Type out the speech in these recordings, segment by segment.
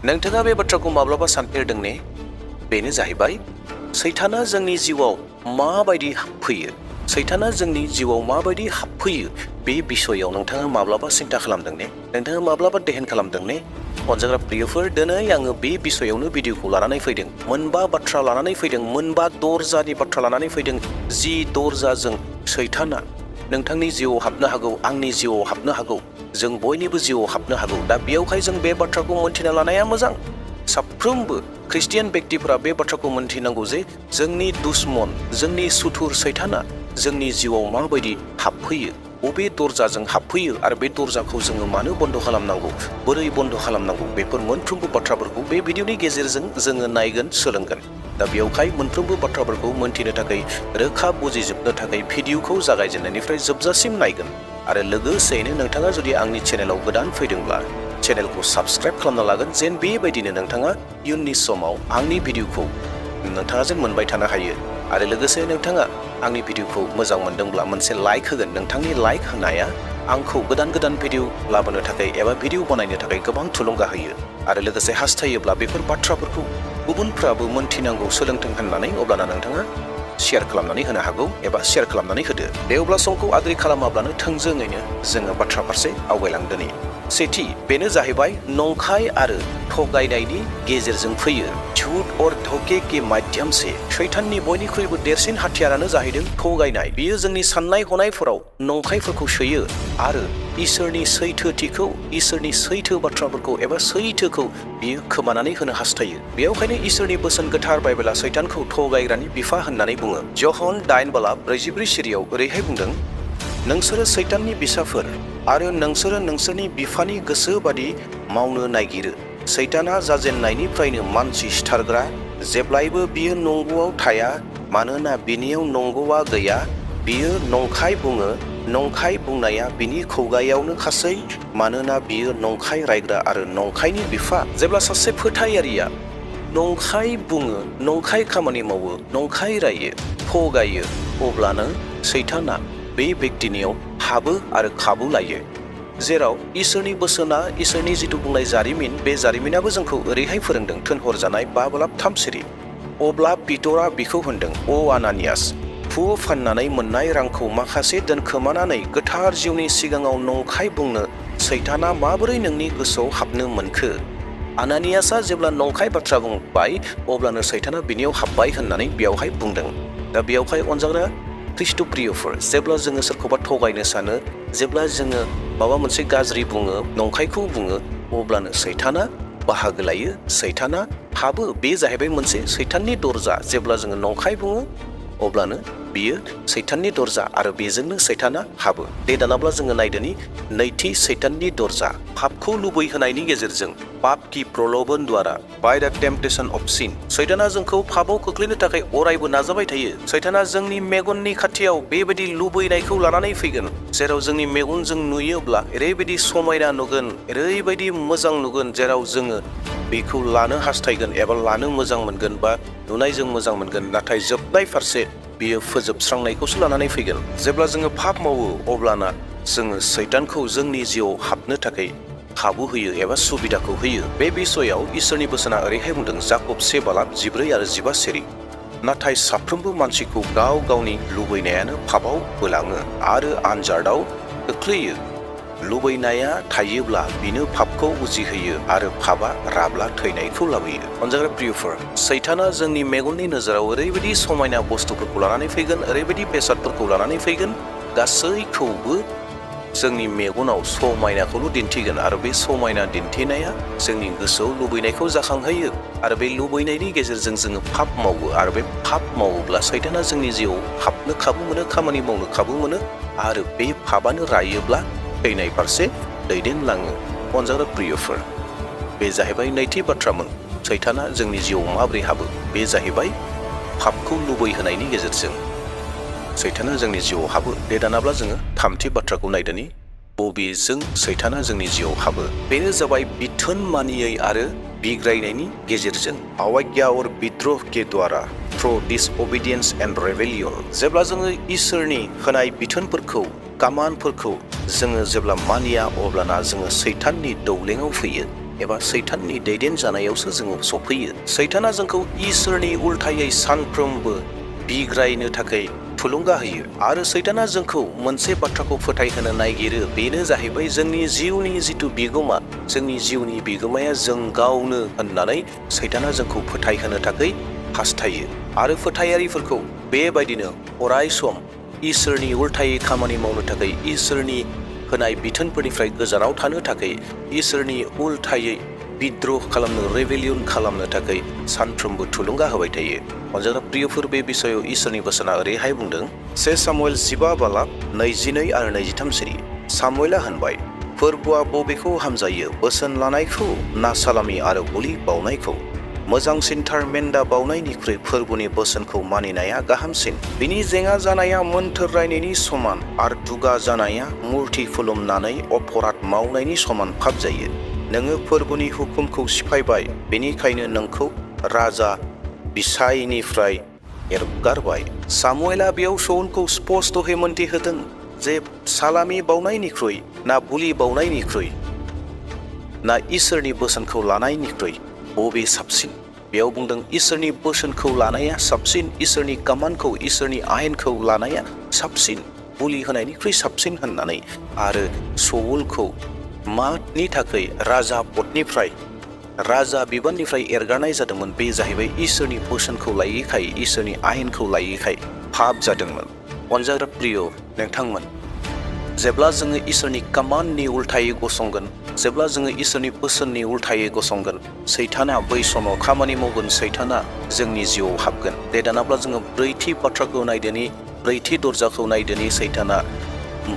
नोंथाङा बे बाथ्राखौ माब्लाबा सानफेरदों ने? बेनो जाहैबाय सैताना जोंनि जिउआव माबायदि हाबफैयो, सैताना जोंनि जिउआव माबायदि हाबफैयो बे बिसयाव नोंथाङा माब्लाबा सिन्ता खालामदों ने? नोंथाङा माब्लाबा ध्यान खालामदों ने? अनजाग्रा प्रियफोर, दिनै आङो बे बिसयावनो भिडिअखौ लानानै फैदों। मोनबा बाथ्रा लानानै फैदों, मोनबा दरजानि बाथ्रा लानानै फैदों। जि दरजाजों सैताना नोंथांनि जिउआव हाबनो हागौ, आंनि जिउआव हाबनो हागौ, जों बयनिबो जिउआव हाबनो हागौ। दा बेयावहाय जों बे बाथ्राखौ मोनथिना लानाया मोजां। साफ्रोमबो ख्रिस्टियान बेक्तिफोरा बे बाथ्राखौ मोनथिनांगौ जे जोंनि दुश्मन, जोंनि सुथुर सैताना जोंनि जिउआव माबायदि हाबफैयो, बबे दरजाजों हाबफैयो आरो बे दरजाखौ जोङो मानो बन्द खालामनांगौ, बोरै बन्द खालामनांगौ, बेफोर मोनफ्रोमबो बाथ्राफोरखौ बे भिडिअनि गेजेरजों जोङो नायगोन, सोलोंगोन। दा बेयावहाय मोनफ्रोमबो बाथ्राफोरखौ मोनथिनो थाखाय, रोखा बुजिजोबनो थाखाय भिडिअखौ जागायजेननायनिफ्राय जोबजासिम नायगोन। आरो लोगोसेयैनो नोंथाङा जुदि आंनि चेनेलाव गोदान फैदोंब्ला चेनेलखौ साबस्क्राइब खालामना लागोन, जेन बेबायदिनो नोंथाङा इयुननि समाव आंनि भिडिअखौ नोंथाङा जेन मोनबाय थानो हायो। आरो लोगोसे नोंथाङा आंनि भिडिअखौ मोजां मोनदोंब्ला मोनसे लाइक होगोन। नोंथांनि लाइक होनाया आंखौ गोदान गोदान भिडिअ लाबोनो थाखाय एबा भिडिअ बानायनो थाखाय गोबां थुलुंगा होयो। आरो लोगोसे हास्थायोब्ला बेफोर बाथ्राफोरखौ गुबुनफ्राबो मोनथिनांगौ, सोलोंथों होननानै अब्लाना नोंथाङा शेयार खालामनानै होनो हागौ एबा शेयार खालामनानै होदो। दे अब्ला समखौ आद्रि खालामाब्लानो थोंजोङैनो जोङो बाथ्रा फारसे आवगायलांदोनि। सेथि, बेनो जाहैबाय नंखाय आरो थगायनायनि गेजेरजों फैयो। झूठ और धोखे के माध्यम से शैताननि बयनिख्रुइबो देरसिन हाथियारानो जाहैदों थगायनाय। बियो जोंनि साननाय हनायफोराव नंखायफोरखौ सोयो आरो इसोरनि सैथोथिखौ, इसोरनि सैथो बाथ्राफोरखौ एबा सैथोखौ बियो खोमानानै होनो हास्थायो। बेयावखायनो इसोरनि बोसोन गोथार बाइबेला सैतानखौ थगायग्रानि बिफा होननानै बुङो। जहन 9:44 सिरियाव ओरैहाय बुंदों, नोंसोरो सैताननि बिसाफोर आरो नोंसोरो नोंसोरनि बिफानि गोसो बादि मावनो नागिरो। सैताना जाजेननायनिफ्रायनो मानसि सिथारग्रा, जेब्लायबो बियो नंगौआव थाया, मानोना बिनियाव नंगौआ गैया। बियो नंखाय बुङो, नंखाय बुंनाया बिनि खुगायावनो खासै, मानोना बियो नंखाय रायग्रा आरो नंखायनि बिफा। जेब्ला सासे फोथायारिया नंखाय बुङो, नंखाय खामानि मावो, नंखाय रायो, थगायो, अब्लानो सैताना बे बेक्तिनियाव हाबो आरो खाबु लायो। जेराव इसोरनि बोसोना, इसोरनि जिथु बुंनाय जारिमिन, बे जारिमिनाबो जोंखौ ओरैहाय फोरोंदों। थोनहरजानाय 5:3 सिरि। अब्ला पितरा बिखौ होनदों, अ आनानियास, फु फाननानै मोननाय रांखौ माखासे दोनखोमानानै गोथार जिउनि सिगाङाव नंखाय बुंनो सैताना माबोरै नोंनि गोसोआव हाबनो मोनखो? आनानियासआ जेब्ला नंखाय बाथ्रा बुंबाय, अब्लानो सैताना बिनियाव हाबबाय होननानै बेयावहाय बुंदों। दा बेयावहाय अनजाग्रा ख्रिस्ट' प्रियफोर, जेब्ला जोङो सोरखौबा थगायनो सानो, जेब्ला जोङो माबा मोनसे गाज्रि बुङो, नंखायखौ बुङो, अब्लानो सैताना बाहागो लायो, सैताना हाबो। बे जाहैबाय मोनसे सैताननि दरजा। जेब्ला जोङो नंखाय बुङो, अब्लानो बियो सैताननि दरजा आरो बेजोंनो सैताना हाबो। दे दानाब्ला जोङो नायदोनि नैथि सैताननि दरजा, पापखौ लुबैहोनायनि गेजेरजों। पाप की प्रलोभन द्वारा, बाय द टेम्पटेशन अफ सिन। सैताना जोंखौ पापाव खोख्लैनो थाखाय अरायबो नाजाबाय थायो। सैताना जोंनि मेगननि खाथियाव बेबायदि लुबैनायखौ लानानै फैगोन, जेराव जोंनि मेगनजों नुयोब्ला ओरैबायदि समायना नुगोन, ओरैबायदि मोजां नुगोन, जेराव जोङो बेखौ लानो हास्थायगोन एबा लानो मोजां मोनगोन बा नुनायजों मोजां मोनगोन। नाथाय जोबनाय फारसे बियो फोजोबस्रांनायखौसो लानानै फैगोन। जेब्ला जोङो पाप मावो, अब्लाना जोङो सैतानखौ जोंनि जिउआव हाबनो थाखाय खाबु होयो एबा सुबिदाखौ होयो। बे बिसयाव इसोरनि बोसोना ओरैहाय बुंदों, जाकब 7:14 आरो 15 सिरि। नाथाय साफ्रोमबो मानसिखौ गाव गावनि लुबैनायानो पापाव बोलाङो आरो आनजादाव खोख्लैयो। लुबैनाया थायोब्ला बिनो पापखौ उजिहोयो आरो पापा राब्ला थैनायखौ लाबोयो। अनजाग्रा प्रियफोर, सैताना जोंनि मेगननि नोजोराव ओरैबायदि समायना बुस्थुफोरखौ लानानै फैगोन, ओरैबायदि बेसादफोरखौ लानानै फैगोन, गासैखौबो जोंनि मेगनाव समायनाखौल' दिन्थिगोन आरो बे समायना दिन्थिनाया जोंनि गोसोआव लुबैनायखौ जाखांहोयो आरो बे लुबैनायनि गेजेरजों जोङो पाप मावो आरो बे पाप मावोब्ला सैताना जोंनि जिउआव हाबनो खाबु मोनो, खामानि मावनो खाबु मोनो आरो बे पापानो रायोब्ला थैनाय फारसे दैदेनलाङो। अनजाग्रा प्रियफोर, बे जाहैबाय नैथि बाथ्रामोन। सैताना जोंनि जिउआव माबोरै हाबो? बे जाहैबाय पापखौ लुबैहोनायनि गेजेरजों सैताना जोंनि जिउआव हाबो। दे दानाब्ला जोङो थामथि बाथ्राखौ नायदोनि, बबेजों सैताना जोंनि जिउआव हाबो? बेनो जाबाय बिथोन मानियै आरो बिग्रायनायनि गेजेरजों। अवज्ञा और विद्रोह के द्वारा, थ्रू डिसओबिडियेंस एंड रेबेलियन। जेब्ला जोङो इसोरनि होनाय बिथोनफोरखौ, कामानफोरखौ जोङो जेब्ला मानिया, अब्लाना जोङो सैताननि दौलेङाव फैयो एबा सैताननि दैदेन जानायावसो जोङो सफैयो। सैताना जोंखौ इसोरनि उल्थायै सानफ्रोमबो बिग्रायनो थाखाय थुलुंगा होयो आरो सैताना जोंखौ मोनसे बाथ्राखौ फोथायहोनो नागिरो, बेनो जाहैबाय जोंनि जिउनि जिथु बिगोमा, जोंनि जिउनि बिगोमाया जों गावनो होननानै सैताना जोंखौ फोथायहोनो थाखाय हास्थायो आरो फोथायारिफोरखौ बेबायदिनो अराय सम इसोरनि उल्थायै खामानि मावनो थाखाय, इसोरनि होनाय बिथोनफोरनिफ्राय गोजानाव थानो थाखाय, इसोरनि उल्थायै बिद्रह खालामनो, रेभेलियन खालामनो थाखाय सानफ्रोमबो थुलुंगा होबाय थायो। अनजाग्रा प्रियफोर, बे बिषयाव इसोरनि बोसोना ओरैहाय बुंदों, 1 सामुएल 15:22 आरो 23 सिरि। सामुएला होनबाय, फोरबोआ बबेखौ हामजायो, बोसोन लानायखौ ना सालामि आरो बुलि बावनायखौ? मोजांसिनथार मेन्दा बावनायनिख्रुइ फोरबोनि बोसोनखौ मानिनाया गाहामसिन। बिनि जेंना जानाया मोन्थोर रायनायनि समान आरो दुगा जानाया मुर्ति खुलुमनानै अपराध मावनायनि समान फाब जायो। नोङो फोरबोनि हुकुमखौ सिफायबाय, बेनिखायनो नोंखौ राजा बिसायनिफ्राय एरगारबाय। सामुएला बेयाव शाउलखौ स्पष्टयै मोनथिहोदों जे सालामि बावनायनिख्रुइ ना बुलि बावनायनिख्रुइ ना इसोरनि बोसोनखौ लानायनिख्रुइ बबे साबसिन? बेयाव बुंदों इसोरनि बोसोनखौ लानाया साबसिन, इसोरनि कमान्डखौ, इसोरनि आयेनखौ लानाया साबसिन, बुलि होनायनिख्रुइ साबसिन होननानै। आरो शाउलखौ मानि थाखाय राजा पदनिफ्राय, राजा बिबाननिफ्राय एरगारनाय जादोंमोन? बे जाहैबाय इसोरनि बोसोनखौ लायैखाय, इसोरनि आयेनखौ लायैखाय पाप जादोंमोन। अनजाग्रा प्रिय नोंथांमोन, जेब्ला जोङो इसोरनि कमान्डनि उल्थायै गसंगोन, जेब्ला जोङो इसोरनि बोसोननि उल्थायै गसंगोन, सैताना बै समाव खामानि मावगोन, सैताना जोंनि जिउआव हाबगोन। दे दानाब्ला जोङो ब्रैथि बाथ्राखौ नायदोनि, ब्रैथि दरजाखौ नायदोनि, सैताना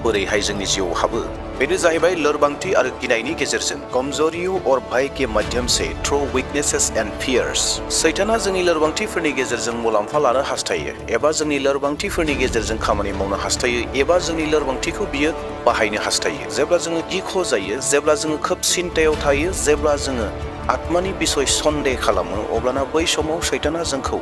बोरैहाय जोंनि जिउआव हाबो। बेनो जाहैबाय लोरबांथि आरो गिनायनि गेजेरजों। कमजोरियों और भय के माध्यम से, थ्रू वीकनेसेस एंड फियर्स। सैताना जोंनि लोरबांथिफोरनि गेजेरजों मुलाम्फा लानो हास्थायो, एबा जोंनि लोरबांथिफोरनि गेजेरजों खामानि मावनो हास्थायो, एबा जोंनि लोरबांथिखौ बियो बाहायनो हास्थायो। जेब्ला जोङो गिख' जायो, जेब्ला जोङो खोब सिन्तायाव थायो, जेब्ला जोङो आत्मानि बिसय सन्देह खालामो, अब्लाना बै समाव सैताना जोंखौ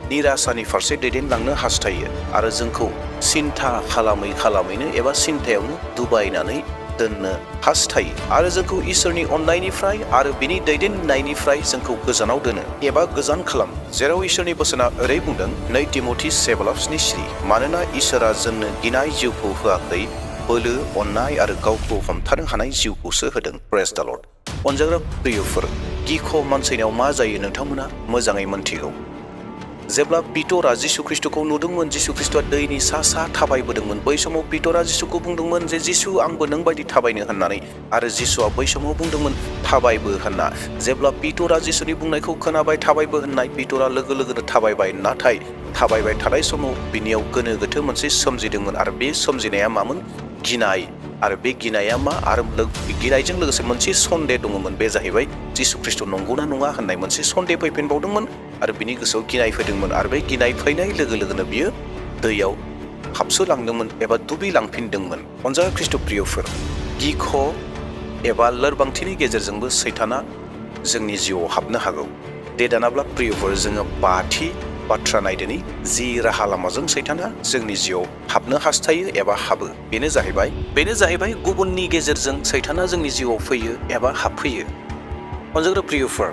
निराशानि फारसे दैदेनलांनो हास्थायो आरो जोंखौ सिन्ता खालामैनो एबा सिन्तायावनो डुबायनानै दोननो हास्थायो आरो जोंखौ इसोरनि अननायनिफ्राय आरो बिनि दैदेननायनिफ्राय जोंखौ गोजानाव दोनो एबा गोजान खालामो। जेराव इसोरनि बोसोना ओरै बुंदों, 2 तिमथि 7:7, मानोना इसोरा जोंनो गिनाय जिउखौ होआखै, बोलो, अननाय आरो गावखौ हमथानो हानाय जिउखौसो होदों। प्रेज द लर्ड। अनजाग्रा प्रियफोर, गिख' मानसिनाव मा जायो नोंथांमोना मोजाङै मोनथिगौ। जेब्ला पितरा जिसु ख्रिस्टखौ नुदोंमोन, जिसु ख्रिस्टआ दैनि सा सा थाबायबोदोंमोन, बै समाव पितरा जिसुखौ बुंदोंमोन जे जिसु आंबो नोंबायदि थाबायनो होननानै, आरो जिसुआ बै समाव बुंदोंमोन थाबायबो होनना। जेब्ला पितरा जिसुनि बुंनायखौ खोनाबाय थाबायबो होननाय, पितरा लोगो लोगोनो थाबायबाय। नाथाय थाबायबाय थानाय समाव बिनियाव गोनो गोथो मोनसे सोमजिदोंमोन आरो बे सोमजिनाया मामोन? गिनाय। आरो बे गिनाया मा? आरो गिनायजों लोगोसे मोनसे सन्देह दङमोन, बे जाहैबाय जिसु ख्रिस्ट नंगौना नङा होननाय मोनसे सन्देह फैफिनबावदोंमोन आरो बिनि गोसोआव गिनाय फैदोंमोन। आरो बे गिनाय फैनाय लोगो लोगोनो बियो दैयाव हाबसोलांदोंमोन एबा दुगैलांफिनदोंमोन। अनजाग्रा ख्रिस्ट प्रियफोर, गिख' एबा लोरबांथिनि गेजेरजोंबो सैताना जोंनि जिउआव हाबनो हागौ। दे दानाब्ला प्रियफोर, जोङो 5थि बाथ्रा नायदोनि, जि राहा लामाजों सैताना जोंनि जिउआव हाबनो हास्थायो एबा हाबो, बेनो जाहैबाय गुबुननि गेजेरजों सैताना जोंनि जिउआव फैयो एबा हाबफैयो। अनजाग्रा प्रियफोर,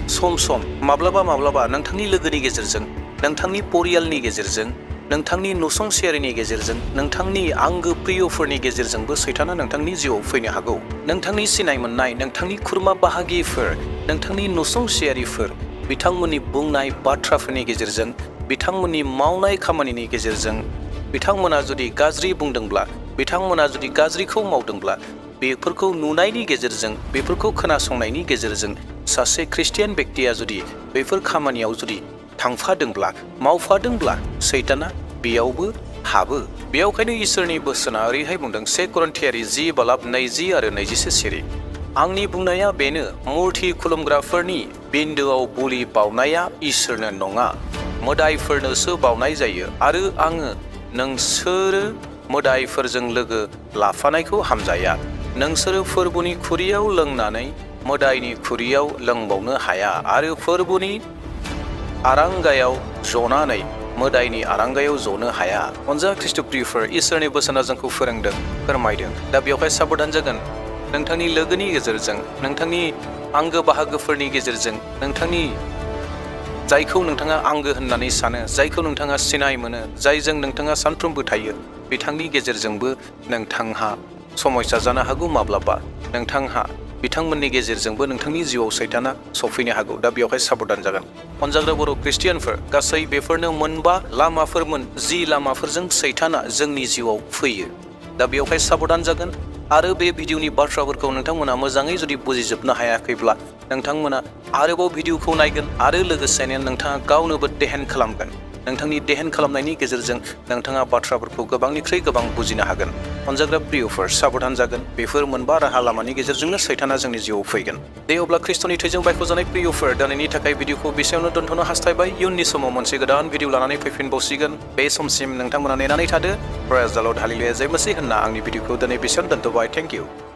सम माब्लाबा नोंथांनि लोगोनि गेजेरजों, नोंथांनि परियालनि गेजेरजों, नोंथांनि नसुंसेयारिनि गेजेरजों, नोंथांनि आंगो प्रियफोरनि गेजेरजोंबो सैताना नोंथांनि जिउआव फैनो हागौ। नोंथांनि सिनाय मोननाय, नोंथांनि खुरमा बाहागिफोर, नोंथांनि नसुंसेयारिफोर, बिथांमोननि बुंनाय बाथ्राफोरनि गेजेरजों, बिथांमोननि मावनाय खामानिनि गेजेरजों, बिथांमोना जुदि गाज्रि बुंदोंब्ला, बिथांमोना जुदि गाज्रिखौ मावदोंब्ला, बेफोरखौ नुनायनि गेजेरजों, बेफोरखौ खोनासंनायनि गेजेरजों सासे ख्रिस्टियान बेक्तिया जुदि बेफोर खामानियाव जुदि थांफादोंब्ला, मावफादोंब्ला, सैताना बेयावबो हाबो। बेयावखायनो इसोरनि बोसोना ओरैहाय बुंदों, 1 करिन्थियारि 10:20 आरो 21 सिरि। आंनि बुंनाया बेनो, मुर्ति खुलुमग्राफोरनि बिन्दोआव बुलि बावनाया इसोरनो नङा, मोदायफोरनोसो बावनाय जायो, आरो आङो नोंसोरो मोदायफोरजों लोगो लाफानायखौ हामजाया। नोंसोरो फोरबोनि खुरियाव लोंनानै मोदायनि खुरियाव लोंबावनो हाया, आरो फोरबोनि आरांगायाव जनानै मोदायनि आरांगायाव जनो हाया। अनजाग्रा ख्रिस्ट प्रियफोर, इसोरनि बोसोना जोंखौ फोरोंदों, फोरमायदों। दा बेवहाय साबधान जागोन। नोंथांनि लोगोनि गेजेरजों, नोंथांनि आंगो बाहागोफोरनि गेजेरजों, नोंथांनि जायखौ नोंथाङा आंगो होननानै सानो, जायखौ नोंथाङा सिनाय मोनो, जायजों नोंथाङा सानफ्रोमबो थायो, बिथांनि गेजेरजोंबो नोंथांहा समस्या जानो हागौ माब्लाबा। नोंथांहा बिथांमोननि गेजेरजोंबो नोंथांनि जिउआव सैताना सफैनो हागौ। दा बेवहाय साबधान जागोन। अनजाग्रा बर' ख्रिस्टियानफोर, गासै बेफोरनो मोनबा लामाफोरमोन जि लामाफोरजों सैताना जोंनि जिउआव फैयो। दा बेवहाय साबधान जागोन। आरो बे भिडिअनि बाथ्राफोरखौ नोंथांमोना मोजाङै जुदि बुजिजोबनो हायाखैब्ला नोंथांमोना आरोबाव भिडिअखौ नायगोन आरो लोगोसेनो नोंथाङा गावनोबो देहेन खालामगोन। नोंथांनि देहेन खालामनायनि गेजेरजों नोंथाङा बाथ्राफोरखौ गोबांनिख्रुइ गोबां बुजिनो हागोन। अनजाग्रा प्रियफोर, साबधान जागोन। बेफोर मोनबा राहा लामानि गेजेरजोंनो सैताना जोंनि जिउआव फैगोन। दे अब्ला ख्रिस्ट'नि थैजों बायख'जानाय प्रियफोर, दिनैनि थाखाय भिडिअखौ बेसेयावनो दोनथ'नो हास्थायबाय। इयुननि समाव मोनसे गोदान भिडिअ लानानै फैफिनबावसिगोन। बे समसिम नोंथांमोना नेनानै थादो। प्रेज द लर्ड, हालेलुया, जय मसीह होनना आंनि भिडिअखौ दिनै बेसेयावनो दोनथ'बाय। Thank you.